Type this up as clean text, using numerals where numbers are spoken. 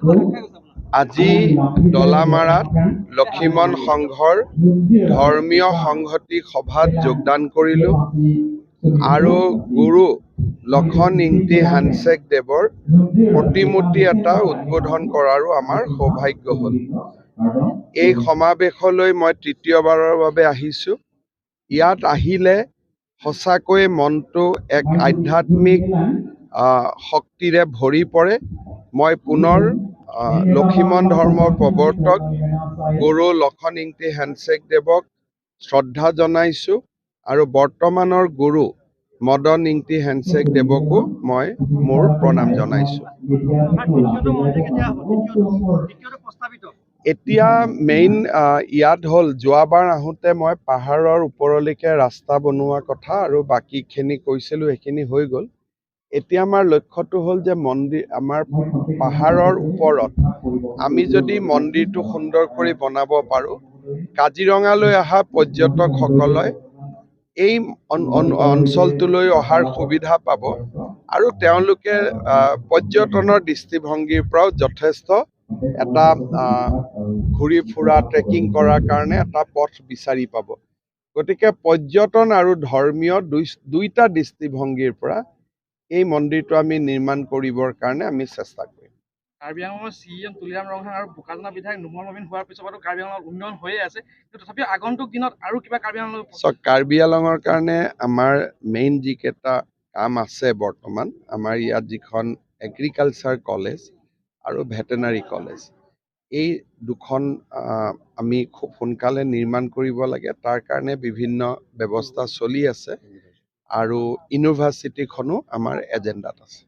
আজি ডলামাৰাত লখিমন সংঘৰ ধৰ্মীয় সংহতি সভাত যোগদান কৰিলোঁ আৰু গুৰু লখন ইংতি হানচেক দেৱৰ প্ৰতিমূৰ্তি এটা উদ্বোধন কৰাৰো আমাৰ সৌভাগ্য হ'ল। এই সমাৱেশলৈ মই তৃতীয়বাৰৰ বাবে আহিছোঁ। ইয়াত আহিলে সঁচাকৈয়ে মনটো এক আধ্যাত্মিক শক্তিৰে ভৰি পৰে। মই পুনৰ লখিমন ধৰ্মৰ প্ৰৱৰ্তক গুৰু লখন ইংতি হেনচেক দেৱক শ্ৰদ্ধা জনাইছোঁ আৰু বৰ্তমানৰ গুৰু মদন ইংতি হেনচেক দেৱকো মই মোৰ প্ৰণাম জনাইছোঁ। এতিয়া মেইন ইয়াত হ'ল, যোৱাবাৰ আহোঁতে মই পাহাৰৰ ওপৰলৈকে ৰাস্তা বনোৱা কথা আৰু বাকীখিনি কৈছিলোঁ, সেইখিনি হৈ গ'ল। এতিয়া আমাৰ লক্ষ্যটো হ'ল যে মন্দিৰ আমাৰ পাহাৰৰ ওপৰত আমি যদি মন্দিৰটো সুন্দৰ কৰি বনাব পাৰোঁ, কাজিৰঙালৈ অহা পৰ্যটকসকলে এই অঞ্চলটোলৈ অহাৰ সুবিধা পাব আৰু তেওঁলোকে পৰ্যটনৰ দৃষ্টিভংগীৰ পৰাও যথেষ্ট এটা ঘূৰি ফুৰা, ট্ৰেকিং কৰাৰ কাৰণে এটা পথ বিচাৰি পাব। গতিকে পৰ্যটন আৰু ধৰ্মীয় দুইটা দৃষ্টিভংগীৰ পৰা এই মন্দিৰটো আমি নিৰ্মাণ কৰিবৰ কাৰণে আমি চেষ্টা কৰিম। কাৰ্বি আংলঙৰ চি এম তুলিৰাম ৰংহাং আৰু বোকাজানৰ বিধায়ক নোমল নবীন হোৱাৰ পিছতো কাৰ্বি আংলঙত উন্নয়ন হৈয়ে আছে, কিন্তু তথাপিও আগন্তুক দিনত আৰু কিবা কাৰ্বি আংলং চাওক, কাৰ্বি আংলঙৰ কাৰণে আমাৰ মেইন যিকেইটা কাম আছে বৰ্তমান, আমাৰ ইয়াত যিখন এগ্ৰিকালচাৰ কলেজ আৰু ভেটেনাৰী কলেজ, এই দুখন আমি খুব সোনকালে নিৰ্মাণ কৰিব লাগে। তাৰ কাৰণে বিভিন্ন ব্যৱস্থা চলি আছে আৰু ইউনিভাৰ্চিটিখনো আমাৰ এজেণ্ডাত আছে।